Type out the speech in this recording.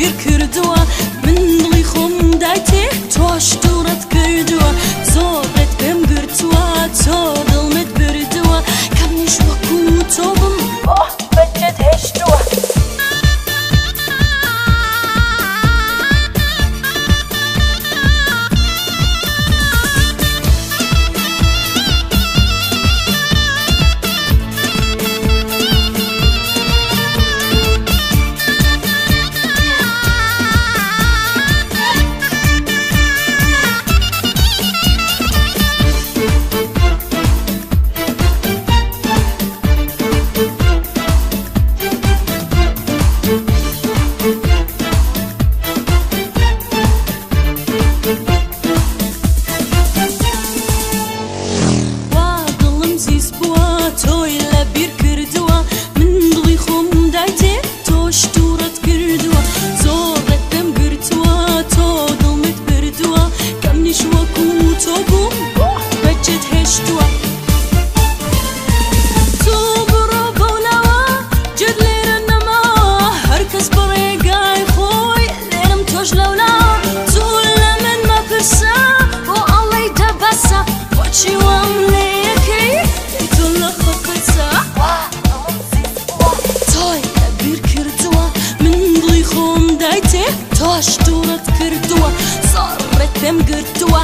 بیر کردووە، من دڵی خۆم دایتێ تۆش تووڕەت کردووە، زۆرت پێم گرتووە تۆ دڵمت بردووە، کە منیش وەکو تۆ بم بۆ بەجێت هێشتووە. وا دڵم زیز بووە تۆی لە بیر کردووە، من دڵی خۆم دایتێ تۆش تووڕەت کردووە، زۆرت پێم گرتووە تۆ دڵمت بردووە، کە منیش وەکو تۆ بووم بۆ بەجێت هێشتووە. تۆ بڕۆ بەولاوە جێت لێرە نەما، هەرکەس بە ڕێگای خۆی لێرم تۆش لەولا، تۆ لە من مەپرسە بۆ ئەڵێی دەبەسە، بۆچی وام لێ یەکەی تۆ لە خۆت پرسە. وا دڵم زیز بووە تۆی لە بیر کردووە، من دڵی خۆم دایتێ تۆش تووڕەت کردووە، زۆرت پێم گرتووە.